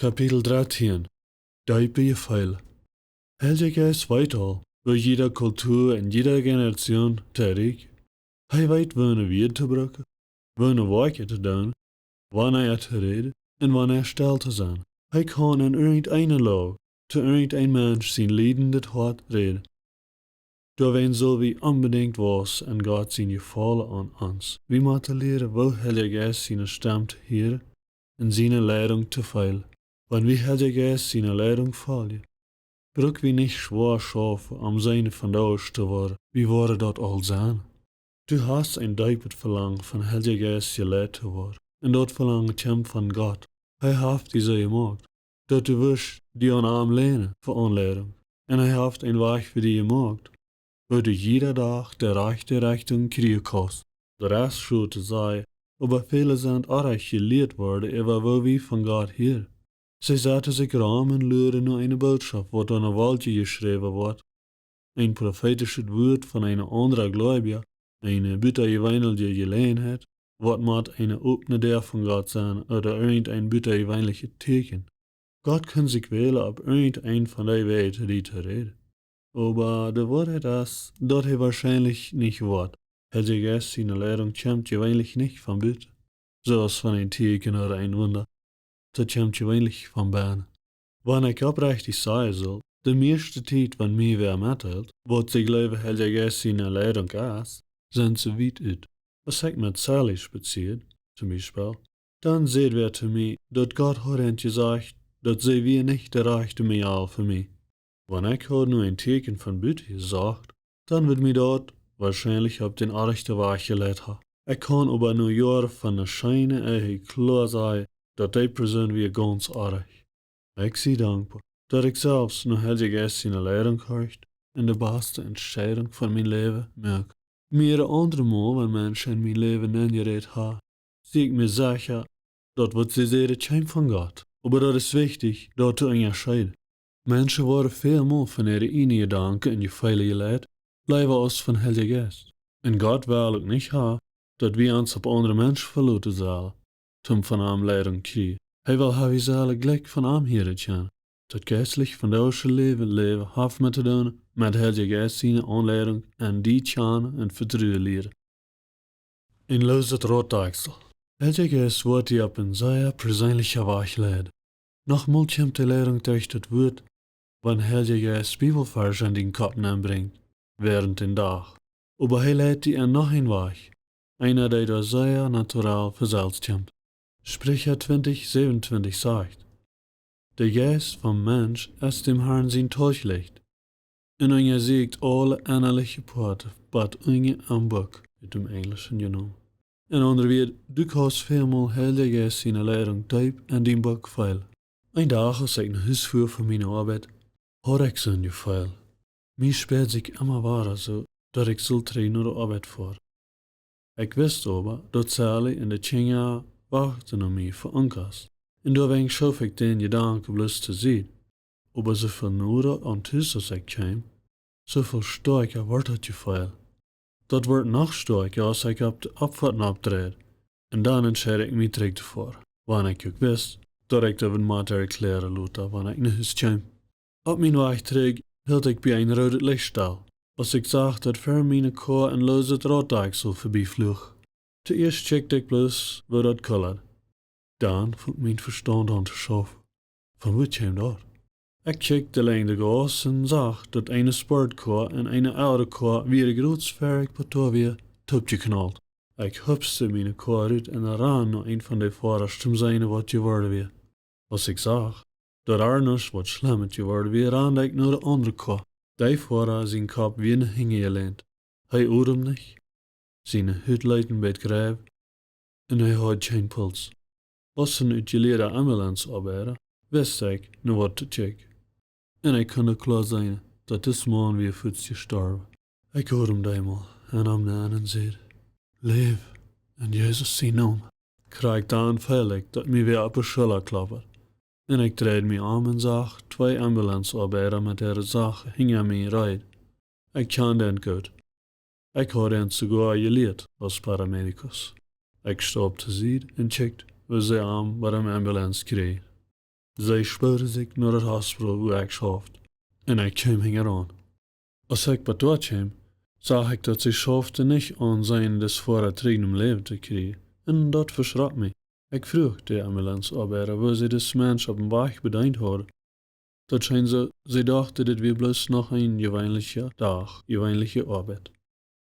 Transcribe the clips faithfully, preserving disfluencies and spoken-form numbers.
Kapitel drettieen. Deepe Jefeelen. Heilja Jeist weet aul, woo jiede Kultua un jiede Generation to rieekjen. Hee weet, woone Wieed to brucken, woone Woakjen to doonen, wanea to räden un wanea stell to sennen. Hee kaun en irjent eene Loag to irjent een Mensch sien liedendet Hoat räden. Doawäajen sell wie onbedinjt wausen en Gott sien Jefaulen aun ons. Wie motten lieren, woo Heilja Jeist siene Stemm to hieren un siene Leidunk to feelen. Wan wie Heilja Jeist siene Leidunk foljen, bruck wie nich schwoa schaufen, om siene Jinja to woaren. Wie woaren daut aul sennen. Du hast een deepet Velangen, von Heilja Jeist jeleit to woaren. Un daut Velangen kjemt von Gott. Hee haft die soo jemoakt, daut du wurscht die aun am länen fa Aunleidunk. Un hee haft een Wajch fa die jemoakt, woo du jieda Dach de rajchte Rechtunk kjrieen kaust. Daut es schwoa to sajen, oba väle sent orrajcht jelieet worden äwa woo wie von Gott hieren. See saten sikj rom un luaden no eene Bootschoft, waut aun eene Wolkj jeschräwen woat, een profeetischet Wuat von eenen aundren Gleubjen, eene butajeweenelje Jeläajenheit, waut mott eene opne Däa von Gott sennen, ooda irjent een butajeweenlichet Tieekjen. Gott kunn sikj wälen, opp irjent een von dee Wäaj to die to räden. Oba de Woarheit es, daut hee woascheinlich nich woat. Heilja Jeist siene Leidunk kjemt jeweenlich nich von buten, soo aus von een Tieekjen ooda een Wunda. Daut kjemt jeweenlich von bennen. Wan ekj opprechtich sajen saul, de mieeschte Tiet, wan mie wäa metdeelt, waut see jleewen Heilja Jeist siene Leidunk es, sent see wiet ut. Aus ekj met Sally spazieed, toom Biespel, dan säd wäa to mie, daut Gott haud an jesajcht, daut see wia nich de rajchte Mejal fa mie. Wan ekj haud nu een Tieekjen von buten jesocht, dan wudd mie daut woascheinlich opp dän orrajchten Wajch jeleit haben. Ekj kaun oba no Joaren von eene scheene Ehe kloa sajen, daut dee Persoon wia gaunz orrajcht. Ekj sie dankboa, daut ekj selfst no Heilja Jeist siene Leidunk horcht un de baste Entscheidunk von mien Läwen moak. Mea aundre Mol, wan Menschen en mien Läwen nenjerät haben, sie ekj mie secha, daut waut see säden kjeem von Gott. Oba daut es wichtich, daut to unjascheeden. Menschen woaren väl mol von äare ieejne Jedanken un Jefeelen jeleit, leewa aus von Heilja Jeist. Un Gott well uk nich haben, daut wie ons opp aundre Menschen veloten sellen, toom von am Leidunk kjrieen. Hee well haben, wie sellen jlikj von am hieren kjennen. Daut jeistlich vondoagsche Läwen, Läwen haft met to doonen met Heilja Jeist siene Aunleidunk un die kjanen un vetruen lieren. Een looset Rotdakjsel. Heilja Jeist woat die opp een sea perseenlichen Wajch leiden. Noch mol kjemt de Leidunk derch daut Wuat, wan Heilja Jeist Bibelvarsch en dien Kopp nenbrinjt, wäarent dän Dach. Oba hee leit die en noch een Wajch, eena, dee doa sea natural von selfst kjemt. Spricha twintich säwenuntwintich sajcht: De Jeist vom Mensch es däm Harn sien Tolchlicht un unjasieekjt aule ennaliche Poaten bat unja aum Buck, ut däm Enjlischen jenomen. En aundre Wieed, du kaust väl mol Heilja Jeist siene Leidunk deep en dien Buck feelen. Een Dach, aus ekj no Hus fua von miene Oabeit, haud ekj soon Jefeel. Mie späad sikj emma wada soo, daut ekj sull trigj no de Oabeit foaren. Ekj wist oba, daut Sally un de Kjinja wachten opp mie fa Onkas, un doawäajen schoof ekj dän Jedanken bloos to Sied. Oba soo väl noda aun Tus aus ekj kjeem, soo väl stoakja wort daut Jefeel. Daut wort noch stoakja, aus ekj opp de Opfoat oppträd, un dan entscheed ekj mie trigj to foaren, wan ekj uk wist, daut ekj daut wudd motten erkjläaren lota, wan ekj no Hus kjeem. Opp mien Wajch trigj hilt ekj bie een roodet Licht stell, aus ekj sach, daut ver miene Koa een looset Rotdakjsel verbie fluach. Toieescht kjikjt ekj bloos, woo daut kullad. Dan funk mien Vestaunt aun to schaufen. Von wua kjeem daut? Ekj kjikjt de Lenjd de Gauss un sach, daut eene Sportkoa un eene aundre Koa wieren jrods ver ekj bat doa wia toopjeknalt. Ekj hupst miene Koa rut un rand no een von de Foarasch toom seenen, waut jeworden wia. Aus ekj sach, daut ea nuscht waut Schlemmet jeworden wia, rand ekj no de aundre Koa. Dee Foara sien Kopp wia no hinjen jeleent. Hee odemd nich, siene Hut leet een bät jrew, un hee haud kjeen Puls. Aus een utjelieeda Ambulance-Oabeida wist ekj, no waut to kjikjen. Un ekj kunn kloa seenen, daut dis Maun wia fuaz jestorwen. Ekj odemd eemol en am nenn un säd: "Läw, en Jesus sien Nomen." Krakjt dan feeld ekj, daut mie wäa opp de Schulla klopt. Un ekj dreid mie om un sach twee Ambulance-Oabeida met äare Sachen hinja mie reed. Ekj kjand an goot. Ekj haud an soogoa jelieet aus Paramedicus. Ekj stunt opp de Sied un kjikjt, woo see am bie de Ambulance kjrieejen. See spoodden sikj no daut Hospital, wua ekj schauft, un ekj kjeem hinjaraun. Aus ekj bat doa kjeem, sach ekj, daut see schauften nich aun seenen, dis Foara trigj nom Läwen to kjrieen, un daut veschrok mie. Ekj fruach de Ambulanzoabeida, woo see dis Mensch opp dän Wajch bedeent haud. Daut scheen soo, see dochten, dit wia bloos noch een jeweenlicha Dach, jeweenliche Oabeit.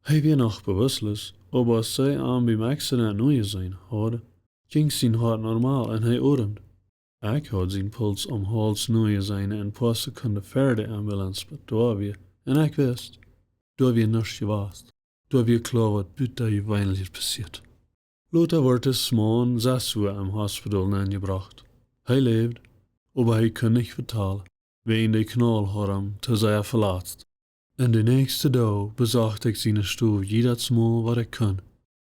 Hee wia noch bewusstlos, oba aus see am biem Accident nojeseenen hauden, jinkj sien Hoat normal un hee odemd. Ekj haud sien Puls aum Hauls nojeseenen un poa Sekunden ver de Ambulance bat doa wia, un ekj wist, doa wia nuscht jewast. Doa wia kloa waut butajeweenlichet passieet. Lota wort dis Morjen sas Ua em Hospital nenjebrocht. Hee läwd, oba hee kunn nich vetalen, wäajen de Knaul haud am too sea veletzt. Un de näakjste Doag besocht ekj siene Stow jiedatsmol waut ekj kunn,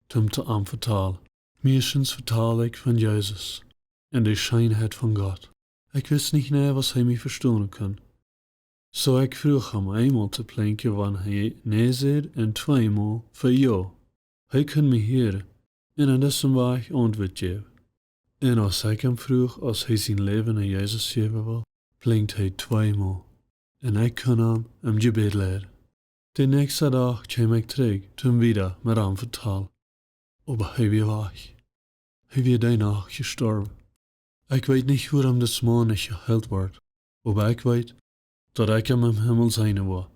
toom to am vetalen. Meistens vetald ekj von Jesus un de Scheenheit von Gott. Ekj wist nich jeneiw, aus hee mie vestonen kunn. Soo ekj fruach am eemol to plinkjen, wan hee nä säd, un tweemol fa jo. Hee kunn mie hieren un en disem Wajch Auntwuat jäwen. Un aus ekj am fruach, aus hee sien Läwen aun Jesus jäwen wull, plinkjt hee tweemol. Un ekj kunn am em Jebäd leiden. De näakjste Dach kjeem ekj trigj, toom wieda met am vetalen. Oba hee wia wajch. Hee wia dee Nacht jestorwen. Ekj weet nich, wuarom dis Maun nich jeheelt wort, oba ekj weet, daut ekj am em Himmel seenen woa.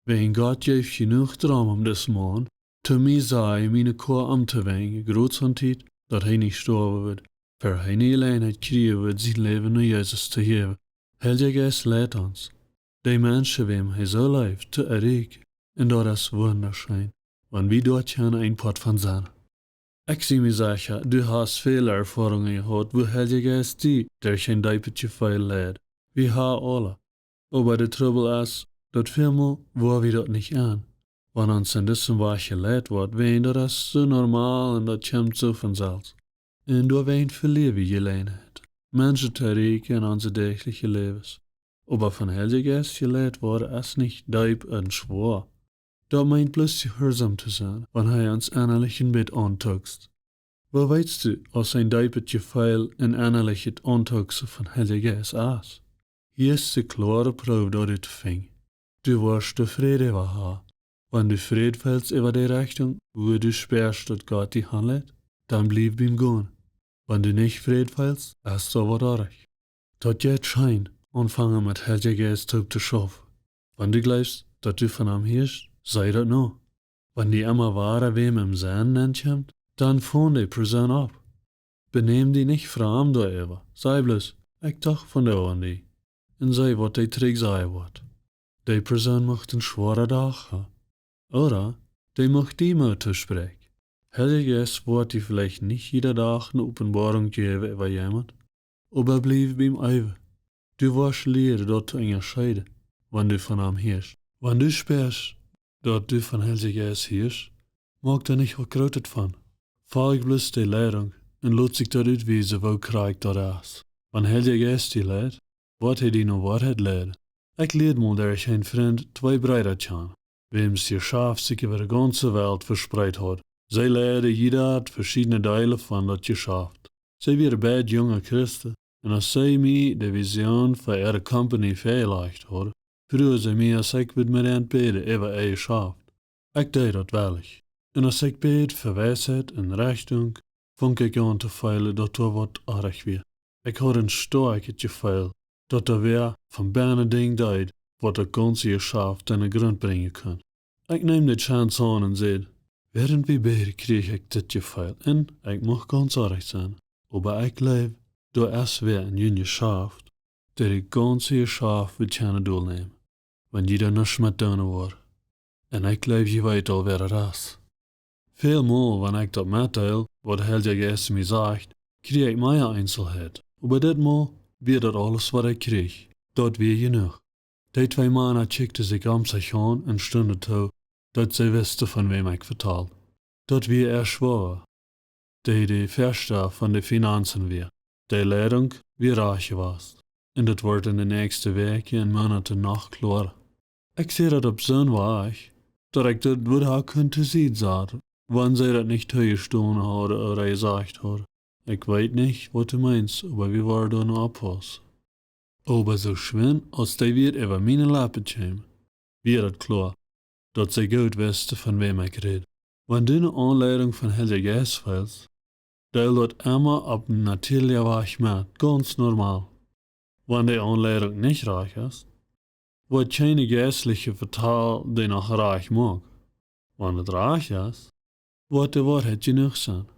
Wäajen Gott jeef jenuach Droom om dis Maun, toom mie sajen, miene Koa omtowenjen, jrods aun Tiet, daut hee nich stoawen wudd, ver hee ne Jeläajenheit kjrieen wudd, sien Läwen no Jesus to jäwen. Heilja Jeist leit ons, de Menschen, wäm hee soo leeft, to erreichen. Un daut es wundascheen, wan wie doa kjennen een Poat von sennen. Ekj sie mie secha, du hast väl Erfoarungen jehaut, wua Heilja Jeist die derch een deepet Jefeel leit. Wie ha aule. Oba de Trubbel es, daut välmol woa wie daut nich aun, wan ons en disem Wajch jeleit woat, wäajen daut es soo normal un daut kjemt soo von selfst. Un doawäajen velia wie Jeläajenheit, Menschen to erreichen en onse däachliche Läwes. Oba von Heilja Jeist jeleit woaren es nich deep un schwoa. Daut meent bloos jehuarsom to sennen, wan hee ons ennalich een bät auntuckst. Woo weetst du, aus een deepet Jefeel un ennalichet Auntucksen von Heilja Jeist es? Hia es de kloare Proow, daut du to finjen. Du woascht doa Fräd äwa han. Wan du Fräd feelst äwa de Rechtunk, wua du spieescht, daut Gott die hanleit, dan bliew biem gonen. Wan du nich Fräd feelst, es doa waut orrajcht. Daut jeit scheen, aunfangen met Heilja Jeist toop to schaufen. Wan du jleefst, daut du von am hieescht, saj daut no. Wan die emma wada wäm em Senn nenkjemt, dan fon de Persoon opp. Benäm die nich framd doaräwa. Saj bloos: "Ekj docht vondoag aun die." Un see, waut dee trigj sajen woat. Dee Persoon mucht een schwoaren Dach han. Ooda dee mucht die Moot toospräakjen. Heilja Jeist woat die veleicht nich jieda Dach ne Openboarunk jäwen äwa jemaunt, oba bliew biem äwen. Du woascht lieren, daut to unjascheeden, wan du von am hieescht. Wan du spieescht, daut du von Heilja Jeist hieescht, moak doa nich waut Grootet von. Folj bloos de Leidunk un lot sikj daut utwiesen, woo krakjt daut es. Wan Heilja Jeist die leit, woat hee die no Woarheit leiden. Ekj lieed mol derch een Frint twee Breeda kjanen, wäms Jeschaft sikj äwa de gaunze Welt vespreet haud. See leiden jieda veschiedne Deelen von daut Jeschaft. See wieren beid junge Christen, un aus see mie de Visioon fa äare Company väajelajcht hauden, fruagen see mie, aus ekj wudd met an bäden äwa äa Jeschaft. Ekj deed daut wellich. Un aus ekj bäd fa Weisheit un Rechtunk, funk ekj aun to feelen, daut doa waut orrajcht wia. Ekj haud een stoakjet Jefeel, daut doa wäa von bennen Dinj deed, waut daut gaunze Jeschaft aun de Grunt brinjen kunn. Ekj neem de Chance aun un säd: "Wäarent wie bäden, kjrieech ekj dit Jefeel un ekj mucht gaunz orrajcht sennen. Oba ekj jleew, doa es wäa en jun Jeschaft, dee de gaunze Jeschaft woat kjennen dolnämen, wan jie doa nuscht met doonen woaren. Un ekj jleew, jie weeten aul, wäa daut es." Välmol, wan ekj daut metdeel, waut Heilja Jeist mie sajcht, kjrie ekj mea Eenselheit. Oba dit Mol wia daut aules, waut ekj kjrieech. Daut wia jenuach. Dee twee Mana kjikjten sikj om sikj aun un stunden too, daut see wisten, von wäm ekj vetald. Daut wia äa Schwoaga, dee de Väaschtaunt von de Finanzen wia. De Leidunk wia rajcht jewast. Un daut wort en de näakjste Wäakjen un Moonaten noch kloara. Ekj säd daut opp soon Wajch, daut ekj daut wudd ha kunt to Sied saten, wan see daut nich toojestonen hauden ooda jesajcht hauden: "Ekj weet nich, waut du meenst, oba wie woaren doa no oppaussen." Oba soo schwind aus dee Wieed äwa miene Leppen kjeemen, wia daut kloa, daut see goot wisten, von wäm ekj räd. Wan du eene Aunleidunk vom Heiljen Jeist feelst, deel daut emma opp een natieelja Wajch met, gaunz normal. Wan dee Aunleidunk nich rajcht es, woat kjeene jeistliche Vetal dee noch rajcht moaken. Wan et rajcht es, woat de Woarheit jenuach sennen,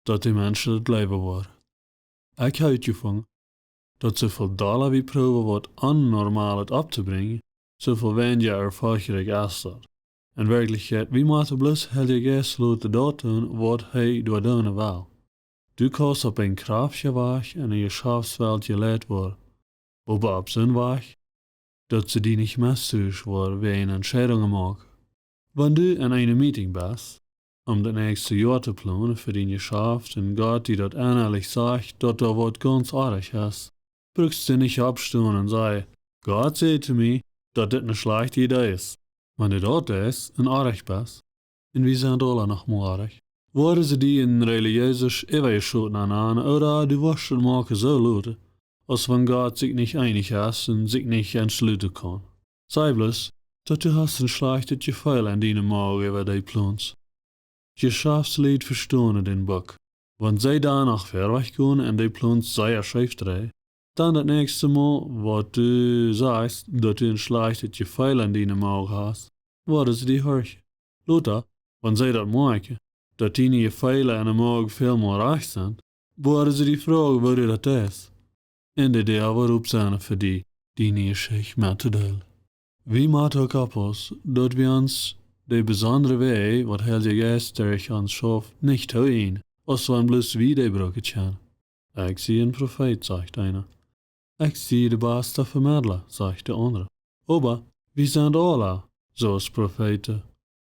daut de Menschen daut jleewen woaren. Ekj hab utjefungen, daut soo väl dolla wie proowen waut Onnormales opptobrinjen, soo väl weinja erfolgreich es daut. En Werkjlichkjeit, wie motten bloos Heiljen Jeist loten daut doonen, waut hee doa doonen well. Du kaust opp een kjraftja Wajch en de Jeschaftswelt jeleit woaren, oba opp soon Wajch, daut see die nich missbrucken woaren, wan du Entscheidungen moakst. Wan du en eene Meeting best, om daut näakjste Joa to plonen fa dien Jeschaft, un Gott die daut ennalich sajcht, daut doa waut gaunz oajch es, brukst du nich oppstonen un sajen: "Gott säd to mie, daut dit eene schlajchte Idee es." Wan du daut deist un oajch best, un wie sent aula noch mol oajch, woaren see die een relijeeset Äwajeschoten aun ooda du woascht daut moaken soo loten, aus wan Gott sikj nich eenich es un sikj nich entschluten kaun. Saj bloos, daut du hast een schlajchtet Jefeel en diene Moag äwa dee Plons. Jeschaftslied vestonen dän Buck. Wan see dan noch wieda wajch gonen un dee Plons sea scheef dreien, dan daut näakjste Mol, waut du sajchst, daut du een schlajchtet Jefeel en diene Moag hast, woaren see die horchen. Lota, wan see daut moakjen, daut diene Jefeelen en de Moag väl mea rajcht sent, woaren see die froagen, woo du daut deist. Un dee Däa woat op sennen fa die, diene Jeschicht mettodeelen. Wie motten uk oppaussen, daut wie ons dee besondre Wäaj, waut Heilja Jeist derch ons schauft, nich tooieejen, aus wan bloos wie dee brucken kjennen. "Ekj sie een Profeet", sajcht eena. "Ekj sie de basta Vemedla", sajcht de aundra. Oba wie sent aula soo aus Profeeten,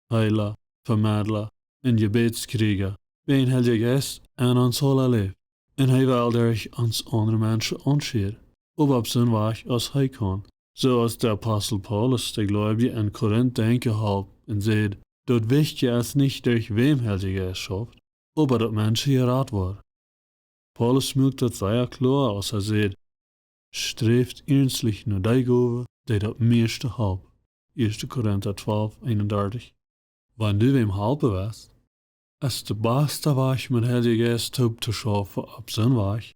Heela, Vemedla un Jebädskjrieeja, wiels de Heilja Jeist en ons aula läft, un hee well derch ons aundre Menschen aunschieren, oba opp soon Wajch aus hee kaun. Soo aus de Apostel Paulus de Gleubje en Korinth denkjen holp un säd, daut wichtje es nich derch wäm Heilja Jeist schauft, oba daut Menschen jerat woaren. Paulus muak daut sea kloa, aus hee säd: "Sträft iernstlich no dee Gow, dee daut mieeschte halpt." Ieeschte Korinta twalf eenundartich. Wan du wäm halpen west, es de basta Wajch met Heilja Jeist toop to schaufen opp soon Wajch,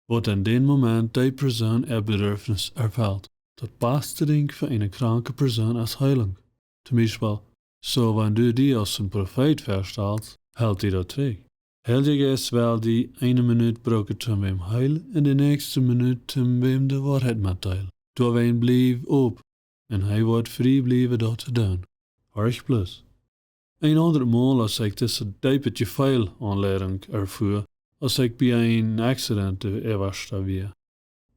waut en dän Moment dee Persoon äa Bedurfnis erfelt. Daut baste Dinkj fa eene kranke Persoon es Heelunk. Toom Biespel, soo wan du die aus een Profeet vestalst, helt die daut trigj. Heilja Jeist well die eene Minut brucken toom wäm heelen un de näakjste Minut toom wäm de Woarheit metdeelen. Doawäajen bliew op, un hee woat frie bliewen daut to doonen. Horch bloos. Een aundret Mol, aus ekj dise deepe Jefeel Aunleidunk erfua, aus ekj bie een Accident äwascht wia.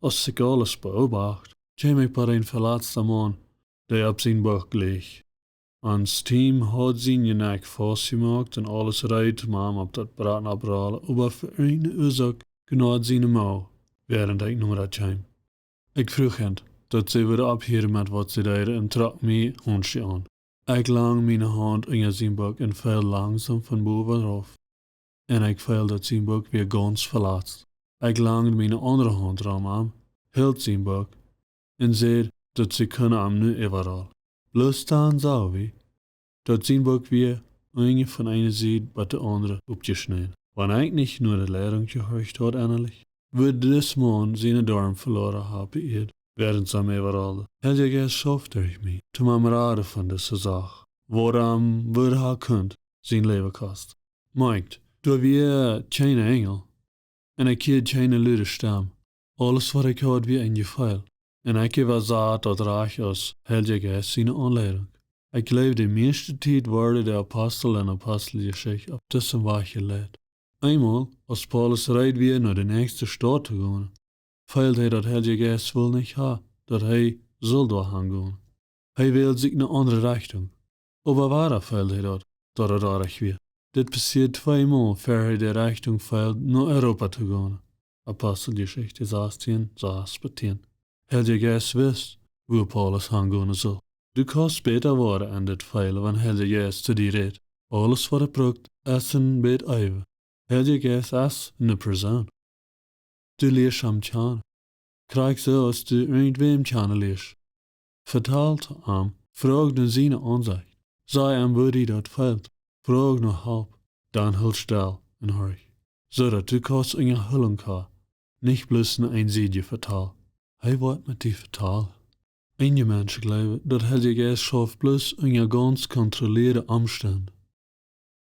Aus ekj aules beobacht, kjeem ekj bie een veletzta Maun, dee opp sien Buck leach. Ons Team haud sien Jenekj faustjemoakt un aules reed toom am opp daut Brad opprollen, oba fa eene Uasoak knaud siene Moag, wäarent ekj no daut kjeem. Ekj fruach an, daut see wudden opphieren met waut see deeden, un trock mie Hauntschen aun. Ekj lajcht miene Haunt unja sien Buck un feeld langsom von bowen rauf. Un ekj feeld, daut sien Buck wia gaunz velatzt. Ekj lajcht miene aundre Haunt rom am, hilt sien Buck un säd, daut see kunnen am nu äwarollen. Bloos dan sach wie, daut sien Buck wia unja von eene Sied bat de aundre oppjeschnäden. Wan ekj nich no de Leidunk jehorcht haud ennalich, wudd dis Maun siene Doarm veloaren haben, wäarent see am äwarolden. Heilja Jeist schauft derch mie, toom am raden von dise Sach, waut am wudd ha kunt sien Läwen kosten. Moakt, doa wia kjeene Enjel, un ekj hieed kjeene lude Stemm. Aules waut ekj haud wia een Jefeel, un ekj wia soo daut rajcht aus Heilja Jeist siene Aunleidunk. Ekj jleew, de mieeschte Tiet worden de Apostel en Aposteljeschicht opp disen Wajch jeleit. Eemol, aus Paulus reed wia no de näakjste Staut to gonen, feeld hee, daut Heilja Jeist wull nich ha, daut hee sull doa han gonen. Hee wäld sikj ne aundre Rechtunk. Oba wada feeld hee daut, daut et oajch wia. Dit passieed twee Mol, ea hee de Rechtunk feeld no Europa to gonen. Aposteljeschicht sastieen, sas bat tieen. Heilja Jeist wist, wua Paulus han gonen sull. Du kaust bäta woaren en dit Fält, wan Heilja Jeist to die rät. Aules waut et brukt es een bät Äwen. Heilja Jeist es ne Persoon. Du lieescht am kjanen. Krakjt soo aus du irjentwäm kjanen lieescht. Vetal to am, froag no siene Aunsecht. Saj am, woo die daut fält. Froag no Help. Dan hool stell un horch, soo daut du kaust eene Heelunk haben, nich bloos een eensiedjet Vetal. Hee woat met die vetalen. Eenje Menschen jleewen, daut Heilje Jeist schauft bloos unja gaunz kontrollierte Omstend.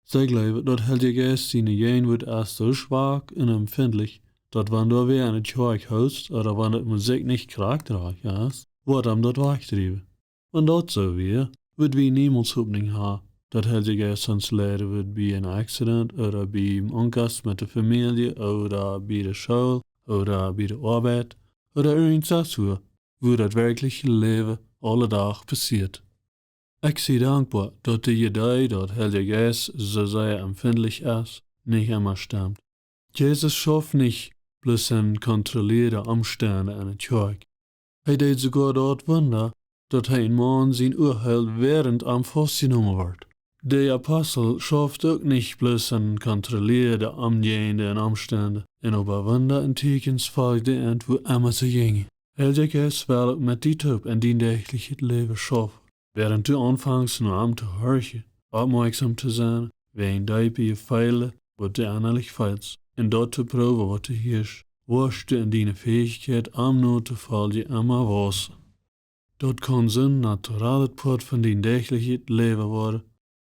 See jleewen, daut Heilje Jeist siene Jäajenwoat es soo schwak un empfindlich, daut wan doa wäa enne Kjoakj hoost, ooda wan de Musikj nich krakjt rajcht es, woat am daut wajchdriewen. Wan daut soo wia, wudd wie niemols Hopninj haben, daut Heilje Jeist ons leiden wudd bie een Accident ooda biem Onkost met de Famielje ooda bie de School ooda bie de Oabeit ooda irjent soo, wua daut werkjliche Läwen aule Dach passieet. Ekj sie dankboa, daut de Iedee, daut Heilje Jeist soo sea empfindlich es, nich emma stemt. Jesus schauft nich bloos en kontrollierte Omstend enne Kjoakj. Hee deed soogoa daut Wunda, daut hee een Maun sien Ua heeld, wäarent am faustjenomen wort. De Apostel schauft uk nich bloos en kontrollierte Omjäajenden un Omstend, un oba Wunda un Tieekjens foljden an, wua emma see jinjen. Heilja Jeist well uk met die toop en dien däachlichet Läwen schaufen. Wäarent du aunfangst no am to horchen, oppmoakjsom to sennen, wäajen deepe Jefeelen, waut du ennalich feelst, un daut to proowen, waut du hieescht, woascht du en diene Fäichkjeit, am notofoljen, emma wausen. Daut kaun soon naturalet Poat von dien däachlichet Läwen woaren,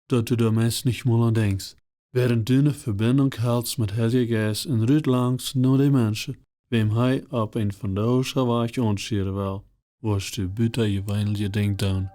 daut du doa meist nich mol aun denkjst. Wäarent du ne Vebinjunk helst met Heilja Jeist un rutlangst no de Menschen, wäm hee opp een vondoagschen Wajch aunschieren well, woascht du butajeweenelje Dinja doonen.